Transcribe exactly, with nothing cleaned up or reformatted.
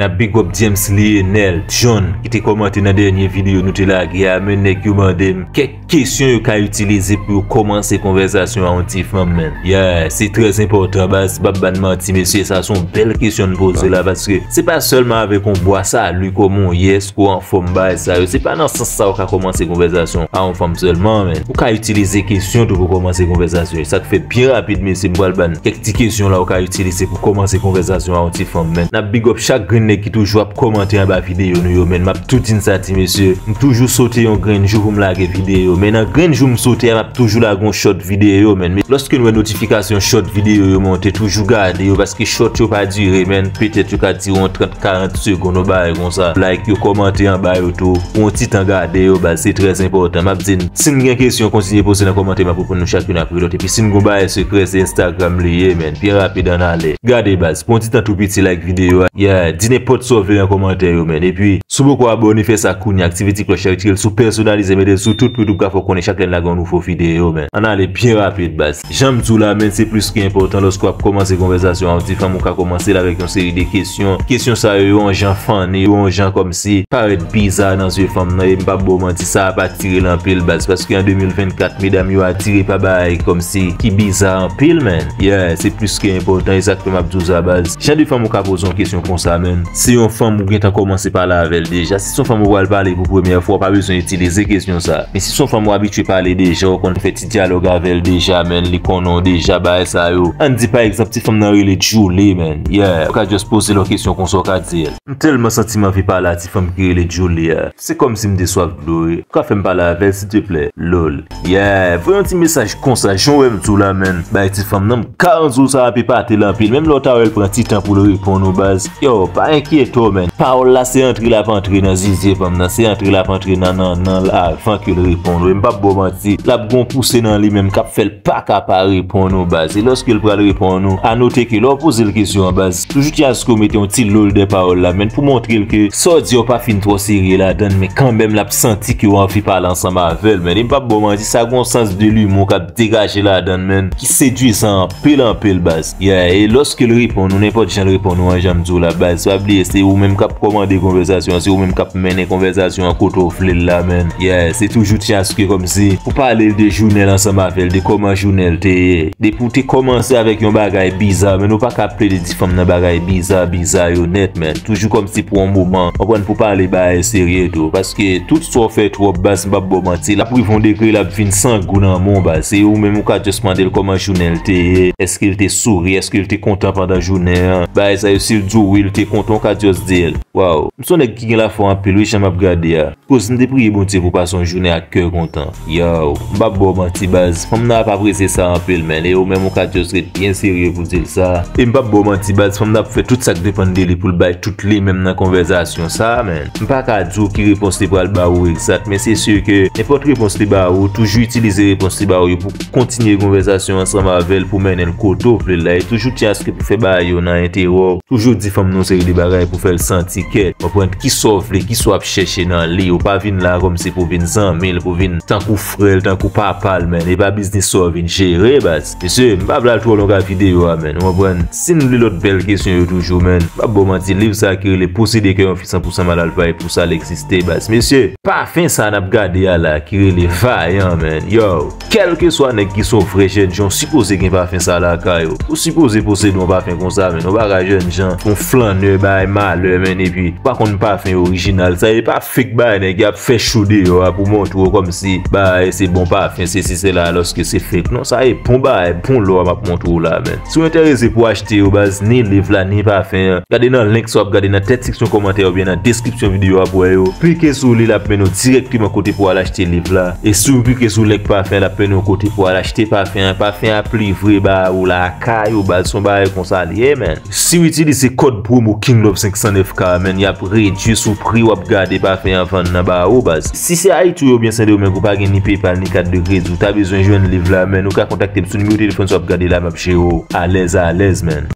N ap big up James Lionel John ki te kòmante nan dènye videyo nou te lage a, men nèg yo mande m kèk kesyon yo ka itilize pou yo kòmanse konvèsasyon a yon ti fanm, men. Yeah, se trè enpòtan, baz, m p ap ba n manti, mesye, sa se yon bèl kesyon n poze la, paske se pa sèlman avèk yon bwa sali kòm yon yes, ou anfòm, bagay sa yo. Se pa nan sans sa ou ka kòmanse konvèsasyon a yon fanm sèlman, men. Ou ka itilize kesyon tou pou kòmanse konvèsasyon. E sa k fè byen rapid, mesye, m pral ba n kèk ti kesyon la ou ka itilize pou kòmanse konvèsasyon a yon ti fanm, men. N ap big up chak grenn nèg ki toujou ap kòmante anba videyo nou yo, men. M ap tou di n sa, ti mesye. M toujou sote yon grenn jou pou m lage videyo, men nan grenn jou m sote a, m ap toujou lage yon short videyo, men. Men lòske n wè notifikasyon short videyo yo monte, toujou gade yo, paske short yo pa dire, men. Petèt yo ka dire yon trant, karant segonn, yon bagay konsa. Like yo, kòmante anba yo tou. Pran yon ti tan gade yo, baz, se trè enpòtan. M ap di n, si n gen kesyon, kontinye poze nan kòmantè, m ap reponn nou chak youn apre lòt. Epi si n gen yon bagay sekrè, se Instagram li ye, men. Byen rapid, ann ale. Gade, baz, pran yon ti tan tou piti, like videyo a. Yeah, di nenpòt sa w vle nan kòmantè yo, men. Epi, si w poko abòne, fè sa kounye a, aktive ti klòch la, retire l sou pèsonalize, mete l sou tout pou YouTube ka fè w konnen chak lè n lage yon nouvo videyo, men. Ann ale byen rapid, baz. Jan m di w la, men, se plis ke enpòtan lòske w ap kòmanse konvèsasyon a yon ti fanm, ou ka kòmanse l avèk yon seri de kesyon. Kesyon sa yo, yo yon jan funny, yo yon jan kòmsi parèt biza nan zye fanm nan, e m p ap ba w manti, sa ap atire l anpil, baz, paske an de mil vennkat, medam yo atire pa bagay kòmsi ki biza anpil, men. Yeah, se plis ke enpòtan, e sa k fè m ap di w sa, baz. Jan de fanm ou ka poze yon kesyon konsa, men, se yon fanm ou gentan kòmanse pale avè l deja. Si se yon fanm ou pral pale pou premyè fwa, w pa bezwen itilize kesyon sa. Men si se yon fanm ou abitye pale deja, ou konn fè ti dyalòg avè l deja, men, li konnen w deja, bagay sa yo. Ann di, pa egzanp, ti fanm nan rele Julie, men. Yeah, ou ka just poze l yon kesyon konsa, ou ka di l, "M tèlman santi m anvi pale a ti fanm ki rele Julie a. Se kòmsi m te swaf dlo, wi. Ou ka fè m pale avè l, silteplè?" Lol. Yeah, voye yon ti mesaj konsa, jan w wè m di w la, men. Bay ti fanm nan, m garanti w sa ap epate l anpil. Menm lè w ta wè l pran ti tan pou l reponn ou, baz. Yo, pa enkyete w, men. Pawòl la, se antre l ap antre nan zizye fanm nan, se antre l ap antre nan nannan l avan ke l reponn ou. E m p ap ba w manti, l ap gen yon pouse nan li menm k ap fè l pa ka pa reponn ou, baz. E lòske l pral reponn ou, anote ke lè w poze l kesyon an, baz, toujou tyen aske w mete yon ti lol dèyè pawòl la, men, pou montre l ke sa w di a w pa fin twò serye ladan l, men kanmenm l ap santi ke w anvi pale ansanm avè l, men. E m p ap ba w manti, sa gen yon sans de l'humour k ap degaje ladan l, men, ki sedwizan anpil, anpil, baz. Yeah, e lòske l reponn ou, nenpòt jan l reponn ou an, jan m di w la, baz, pa bliye, se ou menm k ap kòmande konvèsasyon an, se ou menm k ap mennen konvèsasyon an kote w vle l la, men. Yeah, se toujou tyen aske kòmsi pou pale de jounen l ansanm avè l, de kòman jounen l te ye. Depi w te kòmanse avèk yon bagay biza, men, ou pa ka plede di fanm nan bagay biza, biza yo nèt, men. Toujou kòmsi pou yon moman, w konprann, pou pale bagay serye tou. Paske tout sa w fè twòp, baz, m p ap ba w manti, l ap rive yon degre, l ap vin san gou nan men w, baz. Se ou menm ou ka just mande l kòman jounen l te ye, èske l te souri, èske l te kontan pandan jounen an. Bagay sa yo, si l di w wi, l te kontan, ou ka just di l, "Waw, m se yon nèg ki gen lafwa anpil, wi, jan m ap gade a. Koz m te priye Bondye pou pase yon jounen ak kè kontan." Yow, m p ap ba w manti, baz. Fanm nan ap apresye sa anpil, men. E ou menm, ou ka just ret byen serye pou di l sa. E m p ap ba w manti, baz. Fanm nan ap fè tout sa k depann de li pou l bay tout li menm nan konvèsasyon sa, men. M pa ka di w ki repons li pral ba ou egzak, men se si ke nenpòt repons li ba ou, toujou itilize repons li ba ou yo pou kontinye konvèsasyon ansanm avè l, pou mennen l kote w vle l la. E toujou tyen aske pou fè bagay yo nan enterè w. Toujou di fanm nan yon seri de bagay pou fè l santi kèt. Konprann kisa w vle, kisa w ap chèche nan li. Ou pa vin la kòmsi pou vin zanmi l, pou vin tankou frè l, tankou papa l, men. E pa biznis sa w vin jere, baz. Mesye, m pa vle al twò long ak videyo a, men. Ou konprann? Si n li lòt bèl kesyon yo toujou, men, m p ap ba w manti, liv sa ki rele Posede kè yon fi san pou san mal alfa, e pou sa l egziste, baz. Mesye, pafen sa n ap gade a la, ki rele Vayan, men. Yow, kèlkeswa nèg ki se yon vrè jènjan, w sipoze gen pafen sa lakay ou. Ou sipoze posede yon pafen konsa, men. Yon bagay jènjan, yon flannè, bagay malè, men. Epi, ou pa konn pafen orijinal. Sa e pa fake bagay nèg y ap fè cho deyò a pou montre w kòmsi bagay se bon pafen, sesi, sela, alòske se fake. Non, sa e bon bagay, bon lò a m ap montre w la, men. Si w enterese pou achte yo, baz, ni liv la, ni pafen an, gade nan link sa w ap gade nan tèt seksyon kòmantè oubyen nan deskripsyon videyo a pou w wè yo. Klike sou li, l ap mennen w dirèkteman kote pou w al achte liv la. E si w klike sou link pafen, l ap mennen w kote pou w al achte pafen an. Pafen an ap livre ba ou lakay ou, baz, se yon bagay konsa li ye, men. Si w itilize kòd pwomo King Love senk san nèf K, men, y ap redui sou pri w ap gade pafen an vann nan ba ou, baz. Si se Ayiti ou ye oubyen se de ou menm ou pa gen ni PayPal ni kat de kredi, ou ta bezwen jwenn liv la, men, ou ka kontakte m sou nimewo telefòn sa w ap gade la, m ap jere w alèz, alèz, men.